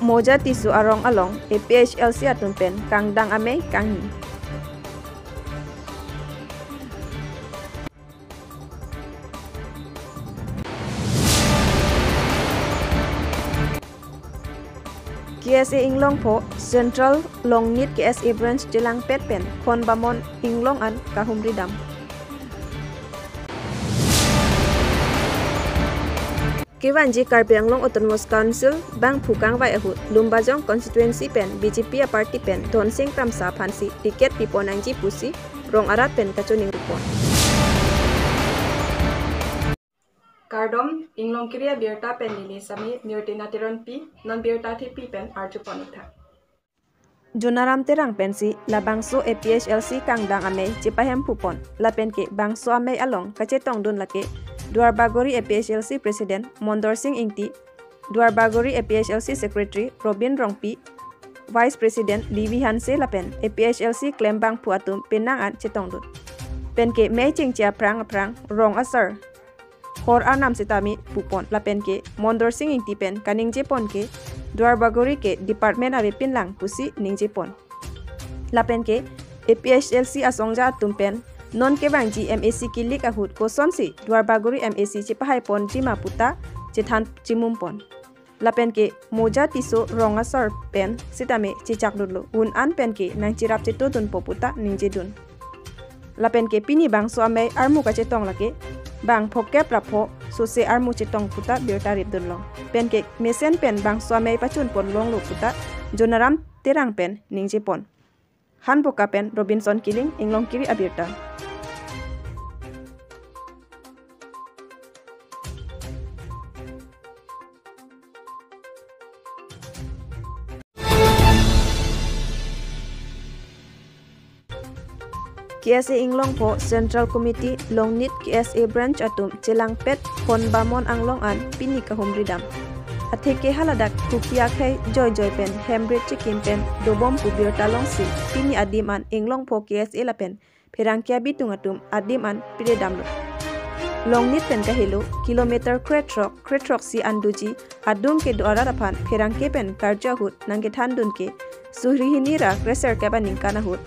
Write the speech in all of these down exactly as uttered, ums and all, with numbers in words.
Moja Tisso arong along A P H L C atum pen kangdang amei kangni. K S A Inglongpho Central Longnit K S A Branch chelangpet pen Khon Bamon Inglong an kahumri dam. Kevangji Karbi Anglong Autonomous Council bangphu kangvai ahut Lumbajong constituency pen B J P aparty pen Dhonsing Kramsa aphansi ticket pipon nangji pusi rong arat pen kachiningri pon. Kardom, Inglongkiri abirta pen neli Sami Mirtina Teronpi, non birta thepi pen arju pon-ik tha. Jonaram Terang pensi labangso A P H L C kangdang amei chepahemphu pon, lapen ke bangso amei along kachetongdun lake Duarbagori A P H L C President Mondor Sing Ingti, Duarbagori A P H L C Secretary Robin Rongpi, Vice President Levi Hanse lapen A P H L C klembangphu atum penang an chetongdun. Penke mei chingchi aphrang aphrang rong asar hor arnam sitame pupon, lapen ke Mondor Sing Ingti pen kaningje pon ke Duarbagori ke department avepin lang pusi ningje pon. Lapen ke A P H L C asongja atum pen non kevangji M A C kilik ahut kosonsi Duarbagori M A C chepahai ponji ma puta chethan chimum pon. Lapen ke Moja Tisso rong asar pen sitame chechakdunlo, un an pen ke nangcherap chetodunpo puta ningjedun. Lapen ke pini bangso amei armu kachetong lake bang phokep ra pho sose armu chetong puta birta ripdunlong. Penke mesen pen bangso amei pachun pon longlo puta Jonaram Terang pen ningje pon. Hanboka pen Robinson Killing, Inglongkiri abirta. K S A Inglongpho Central Committee Longnit K S A Branch atum chelangpet Khon Bamon Inglong an pini kahumri dam. Atheke haladak kopi akhei joijoi pen hemrit chikim pen dobom pu birta longsi pini adim an Inglongpho K S A lapen pherangke abitung atum adim an pire damlo. Longnit pen kahelo kilometer krethrok, krethrok si an doji adung kedo arat aphan pherangke pen karju ahut nangkethandun ke suri hini ra kreser kep aningkan ahut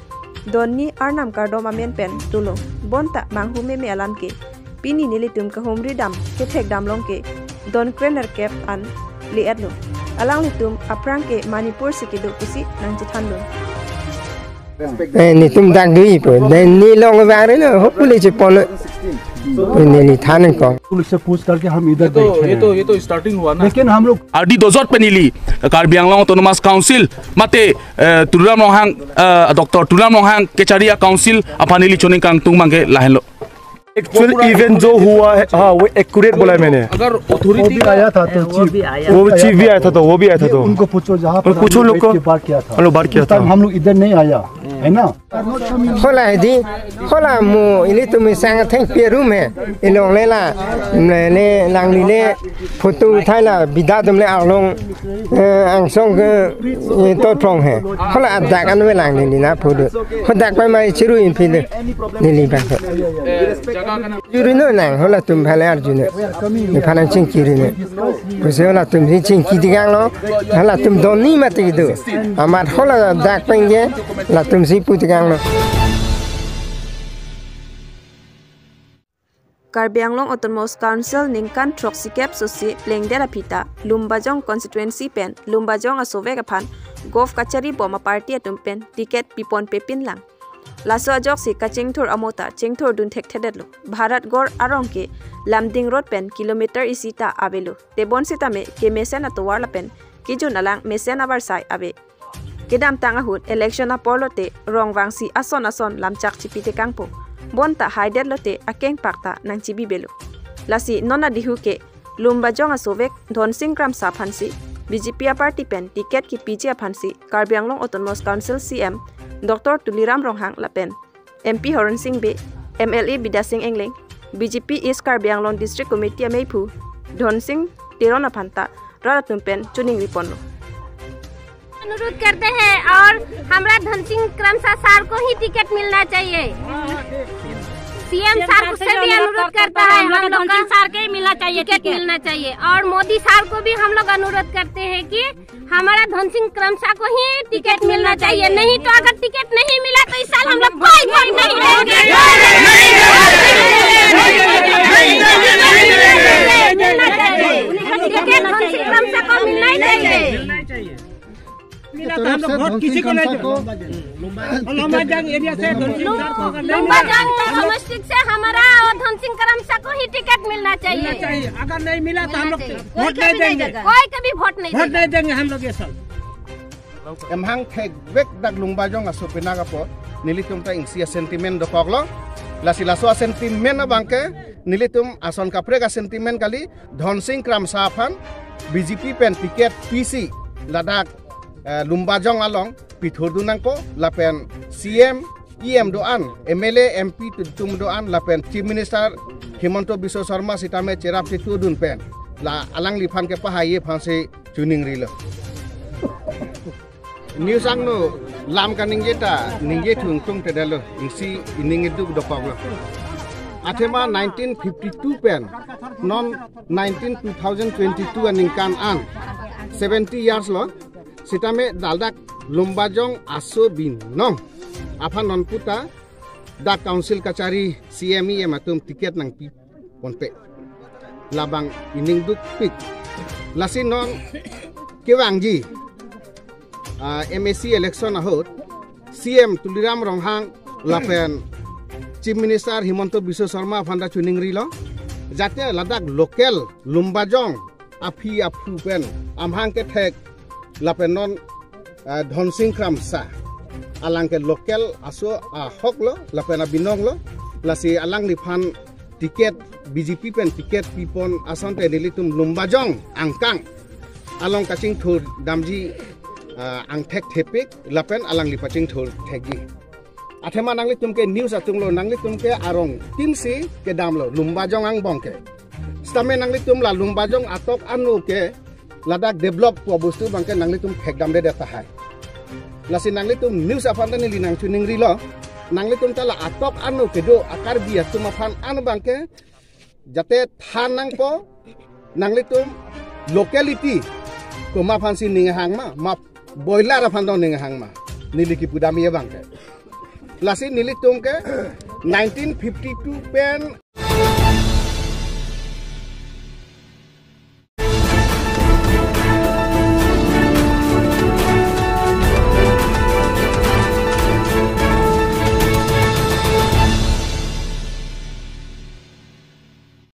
don ni arnam kardom amen pen dolo. Bonta manghu meme alam ke pini nelitum kahumri dam kethek damlong ke don krenerkep an le-etlo. Alanglitum aphrang ke Manipur si kedo pusi nangchethandun. Eh, netum dak dui po. Dan nelong vang relo, hopefully chepon. Neli than ko. Police से पूछ करके हम इधर ये तो, बैठे ये हैं। तो, ये तो स्टार्टिंग हुआ ना। लेकिन हम लोग Ardi dojot pen neli Karbi Anglong Autonomous Council mate, eh, Tuliram Ronghang, eh, Doctor Tuliram Ronghang kechari a-council aphan neli choningkangtung abang ke lahenlo. Actual event जो हुआ है, हाँ, वो एक्यूरेट बोला है मैंने। अगर वो अथॉरिटी भी का आया था तो वो चीफ, भी आया वो था। चीफ भी आया था तो वो भी आया था ये तो। उनको पूछो, जहाँ पर पूछो हम लोग लोग को। बैठ के बात किया था। हम लोग बात किया उस टाइम था। हम लोग इधर नहीं आया, है ना? Hola hedi, hola mo ilitum isang atheng perum he, ilong le la, le, le, langli le, photo uthai la, bida atum le arlong, eh, angsong ke, eh, to trong he. Hola adak an ve lang neli na photo. Hodak pa mai chiru in phi le, neli bang he. Juri no nang, halatum aphan le arju no. Nephan nangchingki ri no. Pusi halatum si chingki tikanglo, halatum don ni mati do. Amat hala dak pen ke, latum si pu tikanglo. Karbi Anglong Autonomous Council ningkan throksikep sosi plengdet aphi ta Lumbajong constituency pen Lumbajong asovek aphan govt kachari bom aparty atum pen ticket pipon pepin lang. Laso ajoksi kachingthur amo ta chingthurdun thekthedetlo. Bharat Gaon arong ke Lumding Road pen kilometer isi ta avelo. Tebon sitame kemesen atovar lapen kejun alang mesen avarsai ave. Kedamtang ahut election apor lote rong vangsi ason ason lamchak chipi tekangpo. Bonta haidet lote akengpak ta nangchibibelo. Lasi non adihu ke Lumbajong asovek Dhonsing Kramsa aphansi B J P aparty pen ticket kipiji aphansi Karbi Anglong Autonomous Council C M Doctor Tuliram Ronghang lapen M P Horen Sing Bey, M L A Bidya Sing Engleng, B J P East Karbi Anglong District Committee ameiphu Dhonsing Teron aphan ta rat atum pen choningri ponlo. अनुरोध करते हैं और हमरा धनसिंह क्रमशः सर को ही टिकट मिलना चाहिए। CM sir से भी अनुरोध करता है, हम लोग का धनसिंग सर के ही मिलना चाहिए टिकट टिकट। मिलना चाहिए। और मोदी सर को भी हम लोग अनुरोध करते हैं कि हमारा धनसिंग क्रमशा को ही टिकट मिलना चाहिए, नहीं तो अगर टिकट नहीं मिला तो इस साल हम लोग कोई वोट नहीं देंगे। टिकट धनसिंग क्रमशा को मिलना ही चाहिए। मिला तो हम लोग वोट किसी को नहीं देंगे। लंबाजंग एरिया से धनसिंग सर को अगर नहीं मिला, लंबाजंग समस्तीपुर से हमारा और धनसिंग क्रमशा को ही टिकट मिलना चाहिए। चाहिए। अगर नहीं मिला तो हम लोग वोट नहीं देंगे। कोई कभी वोट नहीं वोट देंगे। नहीं देंगे हम लोग ये साल। Emhang thekvek dak Lumbajong aso penang apot nelitum ta isi a-sentiment dokoklo. Lasi laso a-sentiment abangke nelitum ason kaprek a-sentiment kali, Dhonsing Kramsa aphan B J P pen ticket pisi ladak, eh, Lumbajong along pithurdun nangkok lapen C M, E M do-an, M L A, M P atum do-an lapen Chief Minister Himanta Biswa Sarma sitame cherap chetudun pen la alangliphan kepahai aphansi choningrilo. News angno lam kaningje ta ningje thung tung tedalo, isi ining iduk dokoklo. Athema nineteen fifty-two pen non nineteen two thousand twenty-two aningkan an seventy years lo. Sitame ladak Lumbajong aso binong aphan non puta dak council kachari C M E M atum ticket nangpi ponpe. Labang ining dukpik. Lasi non kevangji, ah, M A C election ahut C M Tuliram Ronghang lapen Chief Minister Himanta Biswa Sarma aphan ta choningrilo. Jate ladak local Lumbajong aphi aphu pen amhang kethek lapen non, ah, Dhonsing Kramsa. Alangke local aso ahok lo, lapen abinong lo. Lasi alangliphan ticket, B J P pen ticket pipon asonte nelitum Lumbajong angkang along kachingthur damji, ah, angthek thepik, lapen alangli pachingthur thekji. Athema nanglitum ke news atumlo, nanglitum ke arong timsi kedamlo, Lumbajong angbong ke. Sitame nanglitum la Lumbajong atok anu ke ladak develop pu bostu abangke nanglitum thekdamdedet tahai. Lasi nanglitum news aphan ta neli nangchoningrilo. Nanglitum ta la atok anu kedo a-Karbi atum aphan anu abangke jate than nangpo, nanglitum locality komat aphansi ning hang ma, ma boiler aphan dong ning hang ma, neli kipudam ye abangke. Lasi nelitum ke nineteen fifty-two pen